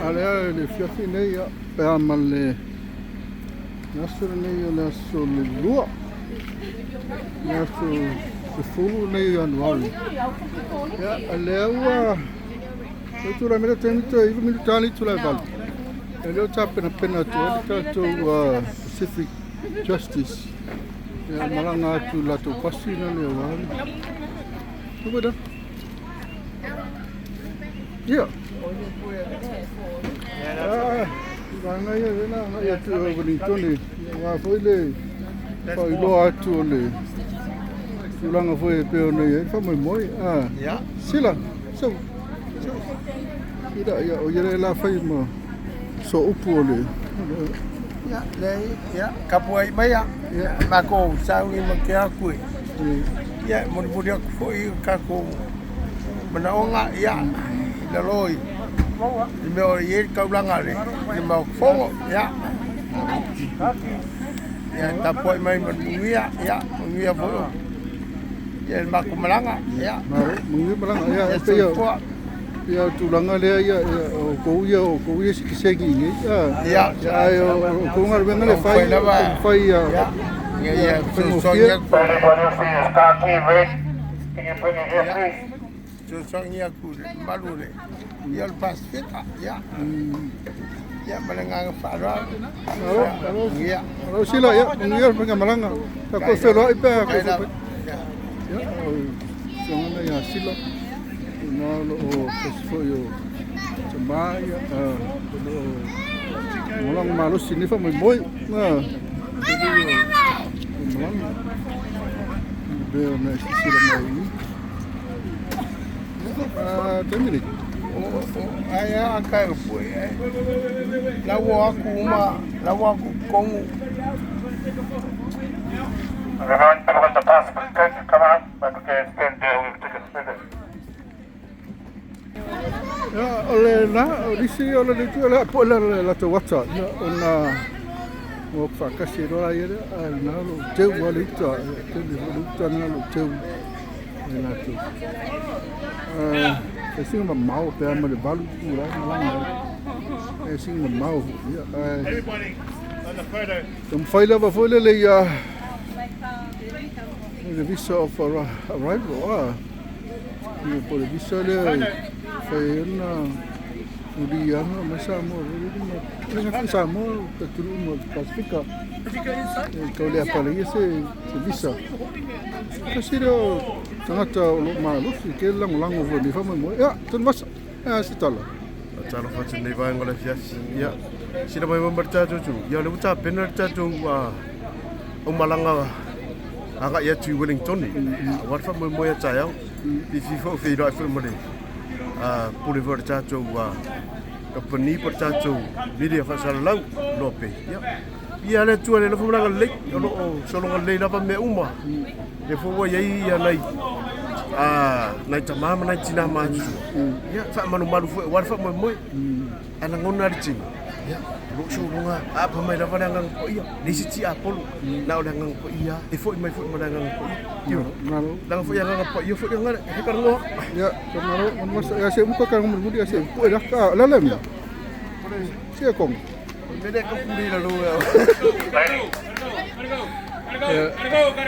A lea le afiafi nei, ia, pe a ma le aso lenei o le aso le 2, le aso 10 nei o Ianuari. Ia, a lea ua ua tulai mai le taimi toe 9 minute le itula e 8. Ia lea ua tapenapena atu ai le tatou Pacific Justice. Ia, malaga atu i le latou pasi na le aua le. Tupe. Ia. Ah, vaega ia lea na agai atu i Wellington, aua foi le faailoa atu o le tulaga foi e pei ona i ai le faamoemoe. Ah, sila, sau, sau. Sila, ia, o ia lea la fai ma soupu o le. Ia, leai, ia, tapuai maia, ia, matou sauni ma ke aku e. Ia, e molimoli atu foi o tatou manaoga, ia, i lalo i le mea o i ai le taulaga le Maota Fono, ia. Ia, tapuai mai ma le manuia, ia, manuia foi o ia le matou malaga, ia. Malo, manuia malaga. Ia, Ia, e pei o soifua. Ia, o tulaga lea, ia, ia, o kou ia, o kou ia sikisegi i nei. Ah, Ia. Ia, ai o kou galuega le fai, Taumafai lava. fai ia. Ia, ia, ia, Faigofie. fesoasoani atu. Anybody else see his car key red? Can you bring it here, Ia. please? Fesoasoani atu i le mamalu o le ia o le Pasefika, ia. Ia, ma le agaga faaaloalo. Malo, malo. Ia. Malo sila, ia, manuia le faigamalaga. Tatou feloai pe a Ai kou lava. fai. Ia. Ia, o afioga ia Sila. Na o lo o tasi foi o tamā, ia, o lo o lagolago malosi i lenei faamoemoe. Na, o malaga. Pe ona e silasila mai i. Ah, taimi nei. O ai a ka e pue ai. La ua aku uma, la ua aku kongu. Everyone, people got the passport, can come up and we can stand there with tickets printed. Ia, o le na, o nisi o le leitu le po le le latou ata, ia, ona ua faakasi ai loa ia lea, ae na o lou teu a le uta, ia, tele foi le uta na lou teu e latou. Ah, e singa mamao pe a ma le 8 itula e malaga ai. E singa mamao foi, ia, ae Everybody on the photo. taumafai lava foi lele ia le visa of arrival, ah. Ia, po le visa lea e fai ai ona uliaga mai Samoa foi lele ma le gata i Samoa, o atunuu ma Pasefika. E tau le apalaia se visa. Kasi lea o tagata o loo malosi ke lagolago foi i lenei faamoemoe. Ia, Tanuvasa, e se tala. Talofa atu lenei vaega o le afiafi. Ia, sila mai mai ma le tatou atunuu. Ia, o lea ua tapena le tatou aumalaga agai atu i Wellington. Aua le faamoemoe a taeao. Fiafia foi feiloai foi ma le pule foi o le tatou kamupani po o le tatou media faasalalau Loa Pei. Ia, ia le Atua i le alofa ma le agalelei, o lo o sologa lelei lava mea uma. Lea foi ua i ai ia nai tamā ma nai tinā matutua. Ia, faamalumalu foi aua le faamoemoe. Ae lagona le tino, ia, o lou sologa aapa mai lava le Agaga Paia, leai se tiapolo, na o le Agaga Paia, e foi mai foi ma le Agaga Paia. Ioe. Malo. Leaga foi Agaga Paia foi le agaga e kalagoa. Ia, malo Tanuvasa. Ia, se muka ka mulimuli, ia se pue la ka la le mea. Sia kongo. O le mea lea e kapuli i lalo. Ladies. Ia.